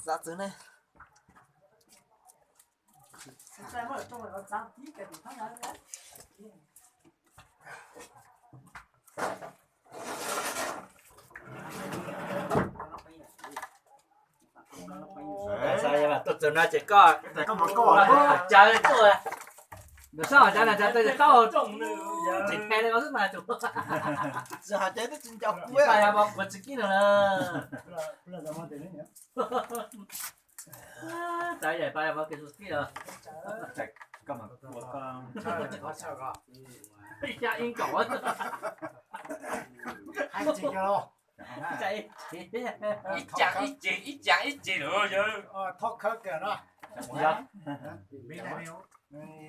Xav txwv ne. Tuaj txog no ces koj caw tuaj. Nws sab hauv cav na cav tau taub hau tseem phe li xwb mas. Tsis hais cav twb tsis nco kuv, yog kuv tsis kib no na. Txawm yaim pas yog kis kib os. Ib xya ib nkaum. Ib cag ib ceg, ib cag ib ceg lawm yog. Thoj khawb kiag no.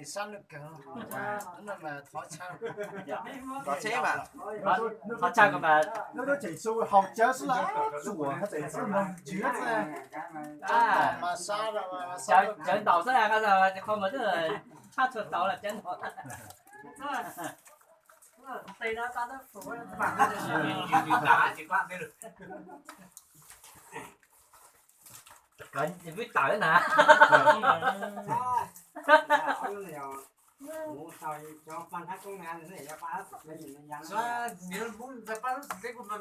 Sab lwj kawg. Thov tshaj kom mas, thov tshaj kom mas. Lub tseem su haus cawv xwb, zuam tseem xwb, ntsiav xwb. Cawv ntaus xwb, qhov mas tshaj tshua tau los cawv ntaus. Vib tawm na.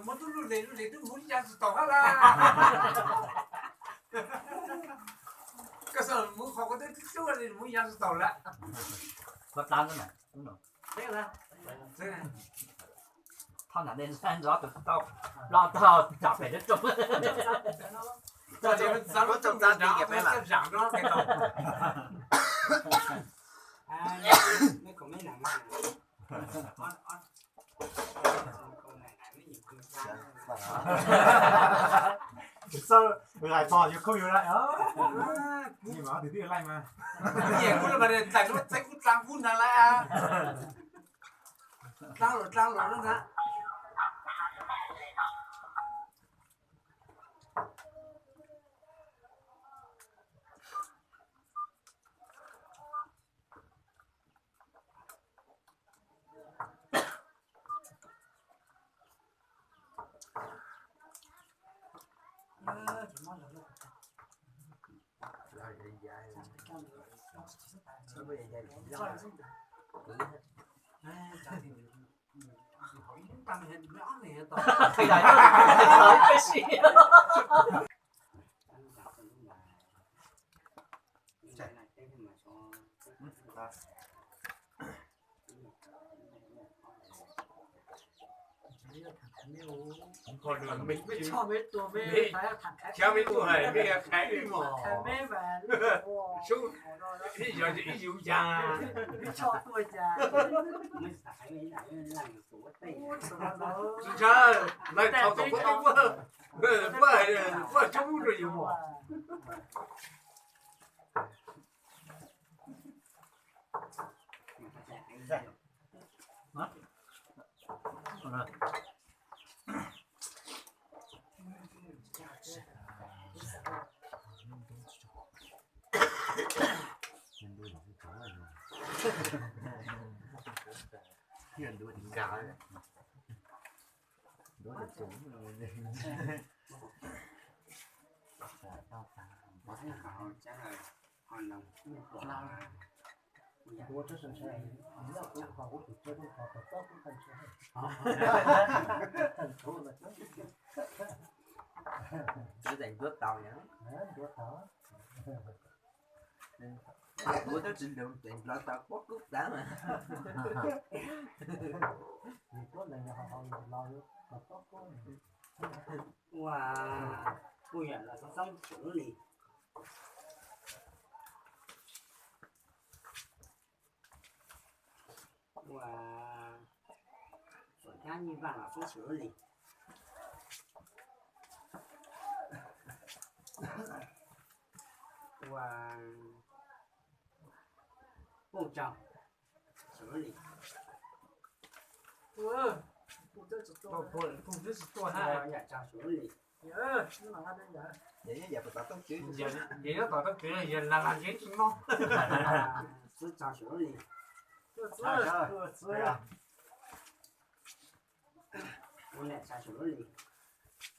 Muab tub lub le lub le twb muab ya tsis taus hab la. Koj xav muab qhov koj twb tub li muab ya tsis taus lawm. Thoj nram dej ntxob tus tau, los tau tsam pem lub rooj. Txog txog txog txog txog txog txog. Hais txog yus khauj yus lawm, nim mam twb laij mas. Kuv txeeb kuv txeeb kuv na lawm. Dlaab los dlaab los na. Tsis ntshai, lawv tau tom puab teb puab, puab tsob mub rau yus mog. Txawv zeem ntuav tau yom. Kuv twb tsis lus ces nplov tau pob kub txawv mas. Ua, kuj yam los txhob txoob txhua lub li. Ua, txuam kab nyiaj vaj los txhob txhua lub li. Ua, puj tsaug txhua lub li. Puj twb tsis tuaj na. Ua, yam tsaug txhua lub li. Yog nyob tom tau kwv, yog lag lag ntsib tsis mob. Xwb tsaug txhua lub li. Ua, niam tsaug txhua lub li.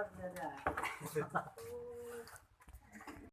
ua tias